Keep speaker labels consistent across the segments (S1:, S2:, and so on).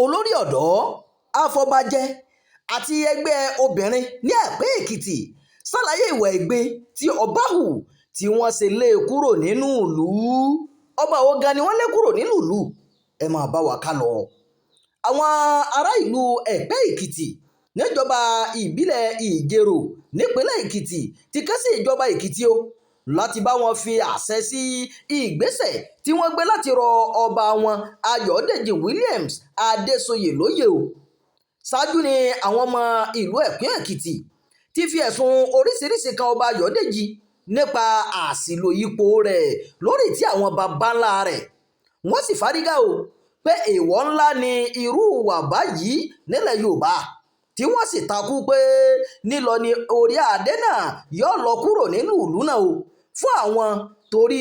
S1: Olórí ọ̀dọ́, afọbajẹ àti ẹgbẹ́ obìnrin ní Ẹ̀pẹ́ Èkìtì ṣàlàyé ìwà ẹ̀gbin tí ọba hù tí wọ́n ṣe lé e kúrò nínú ìlú. Ọba wo gan ni wọ́n lé kúrò nínú ìlú? Ẹ máa bá wa ká lọ. Àwọn ará ìlú Ẹ̀pẹ́ Èkìtì níjọba ìbílẹ̀ Ìjerò nípínlẹ̀ Èkìtì ti ké sí ìjọba Èkìtì o láti bá wọn fi àṣẹ sí ìgbésẹ̀ tí wọ́n gbé láti rọ ọba wọn Ayọ̀dèjì Williams Adéṣọyé lóyè o. Ṣáájú ni àwọn ọmọ ìlú Ẹ̀pẹ́ Èkìtì ti fi ẹ̀sùn oríṣiríṣi kan ọba Ayọ̀dèjì nípa àṣìlò ipò rẹ̀ lórí tí àwọn baba ńlá rẹ̀. Wọ́n sì fárígá o pé èèwọ̀ ńlá ni irú ìwà báyìí nílẹ̀ Yorùbá, tí wọ́n sì takú pé nílọ ni orí adé náà yóò lọ kúrò nínú ìlú náà o fún àwọn torí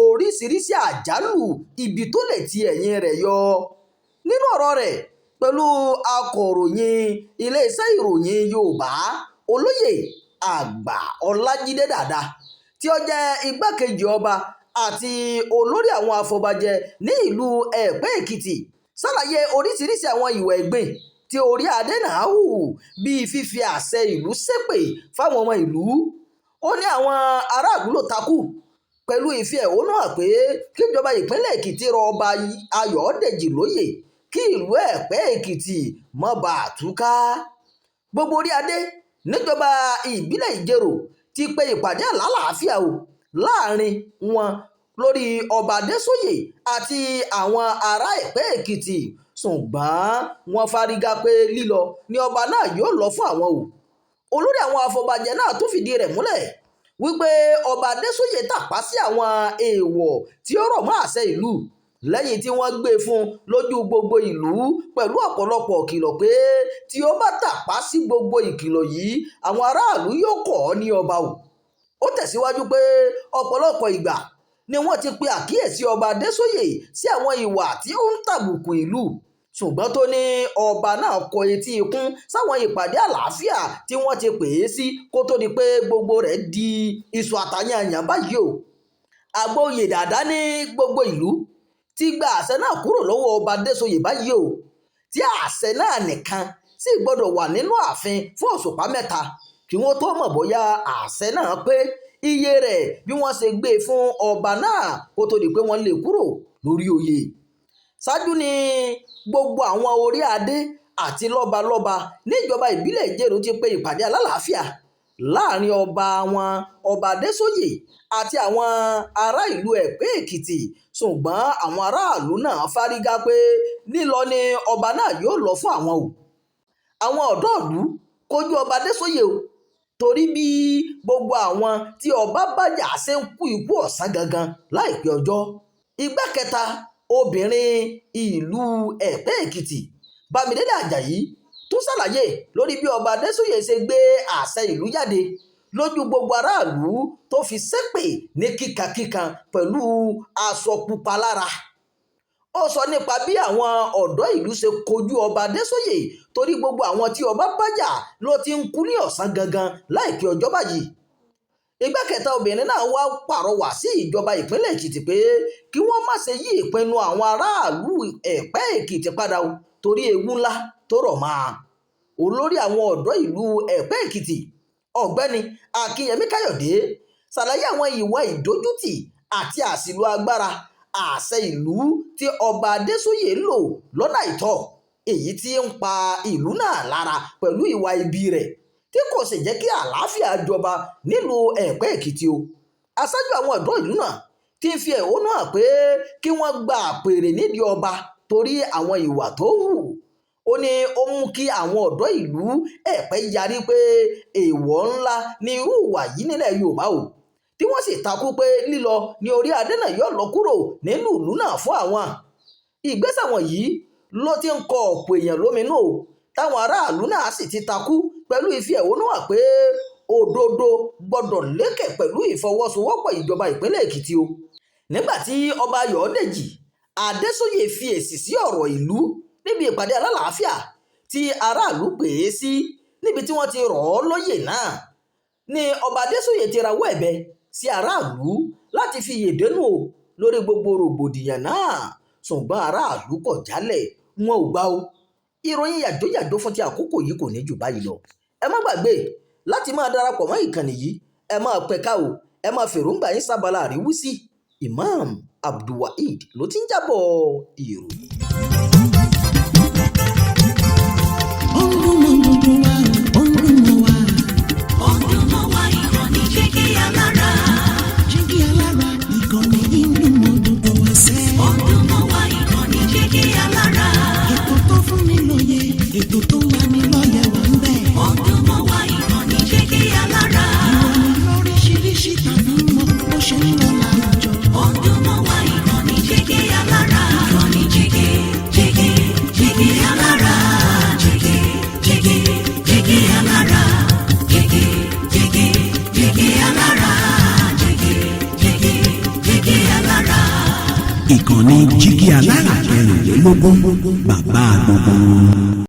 S1: oríṣiríṣi àjálù ibi tó lè ti ẹ̀yìn rẹ̀ yọ. Nínú ọ̀rọ̀ rẹ̀ pẹ̀lú akọ̀ròyìn iléeṣẹ́ ìròyìn Yorùbá, Olóyè Àgbà Ọlájídé Dàda, tí ó jẹ́ igbákejì ọba àti olórí àwọn afọbajẹ ní ìlú Ẹ̀pẹ́ Èkìtì, ṣàlàyé oríṣiríṣi àwọn ìwà ẹ̀gbin tí orí adé náà hù bíi fífi àṣẹ ìlú ṣépè fáwọn ọmọ ìlú. Ó ní àwọn aráàlú ló takú pẹ̀lú ìfi ẹ̀hónú hàn pé kíjọba ìpínlẹ̀ Èkìtì rọ ọba Ayọ̀dèjì lóyè kí ìlú Ẹ̀pẹ́ Èkìtì má bàa túká. Gbogbo orí adé níjọba ìbílẹ̀ Ìjerò ti pe ìpàdé àlàáfíà o láàrin wọn lórí ọba Adéṣọyé àti àwọn ará Ẹ̀pẹ́ Èkìtì, ṣùgbọ́n wọ́n fárígá pé lílọ ni ọba náà yóò lọ fún àwọn o. Olórí àwọn afọbajẹ náà tún fìdí rẹ̀ múlẹ̀ wípé ọba Adéṣọyé tàpá sí àwọn èèwọ̀ tí ó rọ̀ mọ́ àṣẹ ìlú lẹ́yìn tí wọ́n gbé e fún lójú gbogbo ìlú pẹ̀lú ọ̀pọ̀lọpọ̀ ìkìlọ̀ pé tí ó bá tàpá sí gbogbo ìkìlọ̀ yìí, àwọn aráàlú yóò kọ̀ ọ́ ní ọba o. Ó tẹ̀síwájú pé ọ̀pọ̀lọpọ̀ ìgbà ni wọ́n ti pe àkíyèsí ọba Adéṣọyé sí àwọn ìwà tí ó ń tàbùkù ìlú, ṣùgbọ́n tó ní ọba náà kọ etí ikún sáwọn ìpàdé àlàáfíà tí wọ́n ti pè é sí kó tó di pé gbogbo rẹ̀ di iṣu àtayànyàn báyìí o. Àgbóyè Dàda ní gbogbo ìlú ti gba àṣẹ náà kúrò lọ́wọ́ ọba Adéṣọyé báyìí o, tí àṣẹ náà nìkan sì gbọ́dọ̀ wà nínú ààfin fún òṣùpá mẹ́ta kí wọ́n tó mọ̀ bóyá àṣẹ náà pé iye rẹ̀ bí wọ́n ṣe gbé e fún ọba náà kó tó di pé wọ́n lé e kúrò lórí oyè. Ṣáájú ni gbogbo àwọn orí adé àti lọ́balọ́ba níjọba ìbílẹ̀ Ìjerò ti pe ìpàdé alálàáfíà láàrin ọba wọn ọba Adéṣọyé àti àwọn ará ìlú Ẹ̀pẹ́ Èkìtì, ṣùgbọ́n àwọn aráàlú náà fárígá pé lílọ ni ọba náà yóò lọ fún àwọn o. Àwọn ọ̀dọ́ ìlú kojú ọba Adéṣọyé o torí bí gbogbo àwọn tí ọba bájà ṣe ń kú ikú ọ̀sán gangan láìpẹ́ ọjọ́. Igbákẹta obìnrin ìlú Ẹ̀pẹ́ Èkìtì Bámidélé Àjàyí tún ṣàlàyé lórí bí ọba Adéṣọyé ṣe gbé àṣẹ ìlú jáde lójú gbogbo aráàlú tó fi ṣépè ní kíkankíkan pẹ̀lú aṣọ pupa lára. Ó sọ nípa bí àwọn ọ̀dọ́ ìlú ṣe kojú ọba Adéṣọyé torí gbogbo àwọn tí ọba bájà ló ti ń kú ní ọ̀sán gangan láìpẹ́ ọjọ́ báyìí. Igbákẹta obìnrin náà wá pàrọwà sí ìjọba ìpínlẹ̀ Èkìtì pé kí wọ́n má ṣe yí ìpinnu àwọn aráàlú Ẹ̀pẹ́ Èkìtì padà o torí ewu ńlá tó rọ̀ mọ́ a. Olórí àwọn ọ̀dọ́ ìlú Ẹ̀pẹ́ Èkìtì Ọ̀gbẹ́ni Akínyẹmí Káyọ̀dé ṣàlàyé àwọn ìwà ìdójútì àti àṣìlò agbára àṣẹ ìlú tí ọba Adéṣọyé lò lọ́nà àìtọ́, èyí tí ń pa ìlú náà lára pẹ̀lú ìwà ibi rẹ̀ tí kò sì jẹ́ kí àlàáfíà jọba nílùú Ẹ̀pẹ́ Èkìtì o. Aṣáájú àwọn ọ̀dọ́ ìlú náà ti ń fi ẹ̀hónú hàn pé kí wọ́n gba àpèrè nídìí ọba torí àwọn ìwà tó hù. Ó ní ó mú kí àwọn ọ̀dọ́ ìlú Ẹ̀pẹ́ yarí pé èèwọ̀ ńlá ni irú ìwà yìí nílẹ̀ Yorùbá o, tí wọ́n sì takú pé lílọ ni orí adé náà yóò lọ kúrò nínú ìlú náà fún àwọn. Ìgbésẹ̀ wọ̀nyí ló ti ń kọ ọ̀pọ̀ èèyàn lóminú o, táwọn aráàlú náà sì ti takú pẹ̀lú ìfi ẹ̀hónú hàn pé òdodo gbọ́dọ̀ lékè pẹ̀lú ìfọwọ́sowọ́pọ̀ ìjọba ìpínlẹ̀ Èkìtì o. Nígbà tí ọba Ayọ̀dèjì Adéṣọyé fi èsì sí ọ̀rọ̀ ìlú níbi ìpàdé alálàáfíà tí aráàlú pè é sí níbi tí wọ́n ti rọ̀ ọ́ lóyè náà ni ọba Adéṣọyé ti rawọ́ ẹ̀bẹ̀ sí aráàlú láti fi iyè dénú o lórí gbogbo rògbòdìyàn náà, ṣùgbọ́n aráàlú kọ̀ jálẹ̀ wọn ò gbà o. Ìròyìn yàjóyàjó fún ti àkókò yìí kò ní jù báyìí lọ. Ẹ má gbàgbé láti máa darapọ̀ mọ́ ìkànnì yìí. Ẹ máa pẹ̀ka o, ẹ máa fèròǹgbà yín sábàlá àríwísí. Imam Abdulwaheed ló ti ń jábọ̀ ìròyìn.
S2: Ó ń dún mọ́ gbogbo wa, ó ń dún mọ́ wa.
S3: Ó ń dún mọ́ wa, ìkànnì Jígí Alára.
S2: Jígí Alára, ìkànnì yìí ń dún mọ́ gbogbo wa sẹ́.
S3: Ó ń dún mọ́ wa, ìkànnì Jígí Alára.
S2: Ètò tó fún ni lóye, ètò tó ń lani lọ́yẹ̀ wà ń bẹ̀.
S3: Ó ń dún mọ́ wa, ìkànnì Jígí Alára.
S2: Ìròyìn lóríṣiríṣi tàbí mọ́ bó ṣe ń lọ láwùjọ.
S3: Ó ń dún mọ́ wa, ìkànnì Jígí Alára. Ìkànnì Jígí, Jígí, Jígí Alára. Jígí, Jígí, Jígí Alára. Jígí, Jígí, Jígí Alára. Jígí, Jígí, Jígí Alára.
S4: Ìkànnì Jígí Alára 24, bàbá gbogbo wọn.